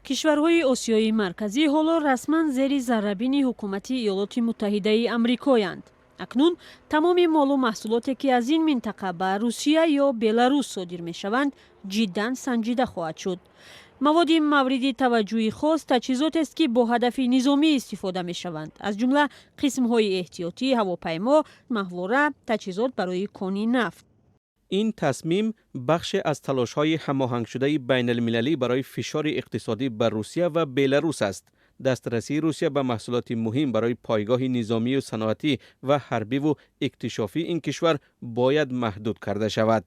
Кишварҳои Осиёи Марказӣ ҳоло расман зери заррабини ҳукумати Иёлоти Муттаҳидаи Амрикоянд. Акнун тамоми молу маҳсулоте, ки аз ин минтақа ба Русия ё Беларус содир мешаванд, ҷиддан санҷида хоҳад шуд. Маводи мавриди таваҷҷӯҳи хос таҷҳизотест, ки бо ҳадафи низомӣ истифода мешаванд, аз ҷумла қисмҳои эҳтиётии ҳавопаймо, маҳвора, таҷҳизот барои кони нафт. Ин тасмим бахше аз талошҳои ҳамоҳангшудаи байналмилалӣ барои фишори иқтисодӣ бар Русия ва Беларус аст. Дастрасии Русия ба маҳсулоти муҳим барои пойгоҳи низомию саноатӣ ва ҳарбиву иктишофии ин кишвар бояд маҳдуд карда шавад.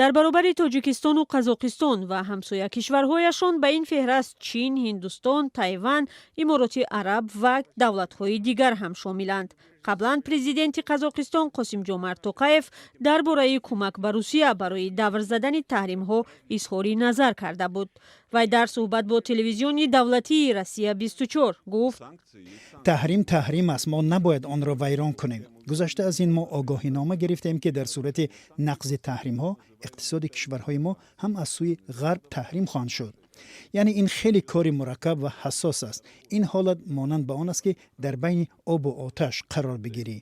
Дар баробари Тоҷикистону Қазоқистон ва ҳамсоя кишварҳояшон ба ин феҳраст Чин, Ҳиндустон, Тайван, Имороти Араб ва давлатҳои дигар ҳам шомиланд. Қаблан президенти Қазоқистон Қосимҷомарт Тоқаев дар бораи кӯмак ба Русия барои давр задани таҳримҳо изҳори назар карда буд. Вай дар суҳбат бо телевизиони давлатии Россия 24 гуфт: Таҳрим таҳрим аст, мо набояд онро вайрон кунем. Гузашта аз ин, мо огоҳинома гирифтем, ки дар сурати нақзи таҳримҳо иқтисоди кишварҳои мо ҳам аз сӯи Ғарб таҳрим хоҳанд шуд. Яъне ин хеле кори мураккаб ва ҳассос аст. Ин ҳолат монанд ба он аст, ки дар байни обу оташ қарор бигирӣ.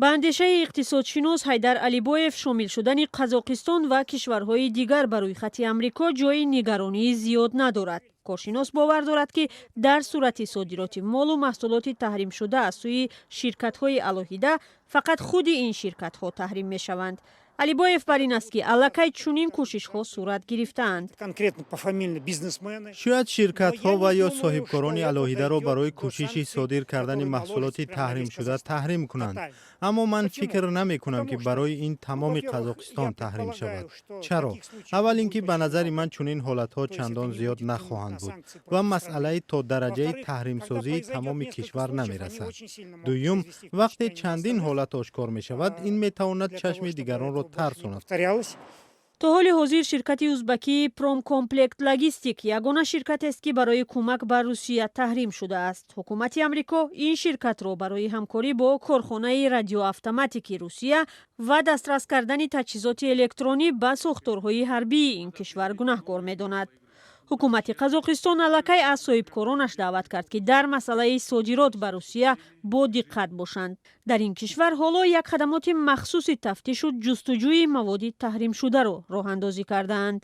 Ба андешаи иқтисодшинос Ҳайдар Алибоев, шомил шудани Қазоқистон ва кишварҳои дигар ба рӯйхати Амрико ҷои нигаронии зиёд надорад. Коршинос бовар дорад, ки дар сурати содироти молу маҳсулоти таҳримшуда аз сӯи ширкатҳои алоҳида, фақат худи ин ширкатҳо таҳрим мешаванд. Алибоев бар ин аст, ки аллакай чунин кӯшишҳо сурат гирифтаанд. Шояд ширкатҳо ва ё соҳибкорони алоҳидаро барои кӯшиши содир кардани маҳсулоти таҳримшуда таҳрим кунанд, аммо ман фикр намекунам, ки барои ин тамоми Қазоқистон таҳрим шавад. Чаро? Аввал ин ки, ба назари ман, чунин ҳолатҳо чандон зиёд нахоҳанд буд ва масъалаи то дараҷаи таҳримсозии тамоми кишвар намерасад. Дуюм, вақте чандин ҳолат ошкор мешавад, ин метавонад чашми дигаронро тарсонад. То ҳоли ҳозир ширкати узбакии Промкомплект Логистик ягона ширкатест, ки барои кӯмак ба Русия таҳрим шудааст. Ҳукумати Амрико ин ширкатро барои ҳамкорӣ бо корхонаи радиоавтоматики Русия ва дастрас кардани таҷҳизоти электронӣ ба сохторҳои ҳарбии ин кишвар гунаҳкор медонад. Ҳукумати Қазоқистон аллакай аз соҳибкоронаш даъват кард, ки дар масъалаи содирот ба Русия бо диққат бошанд. Дар ин кишвар ҳоло як хадамоти махсуси тафтишу ҷустуҷӯи маводи таҳримшударо роҳандозӣ кардаанд.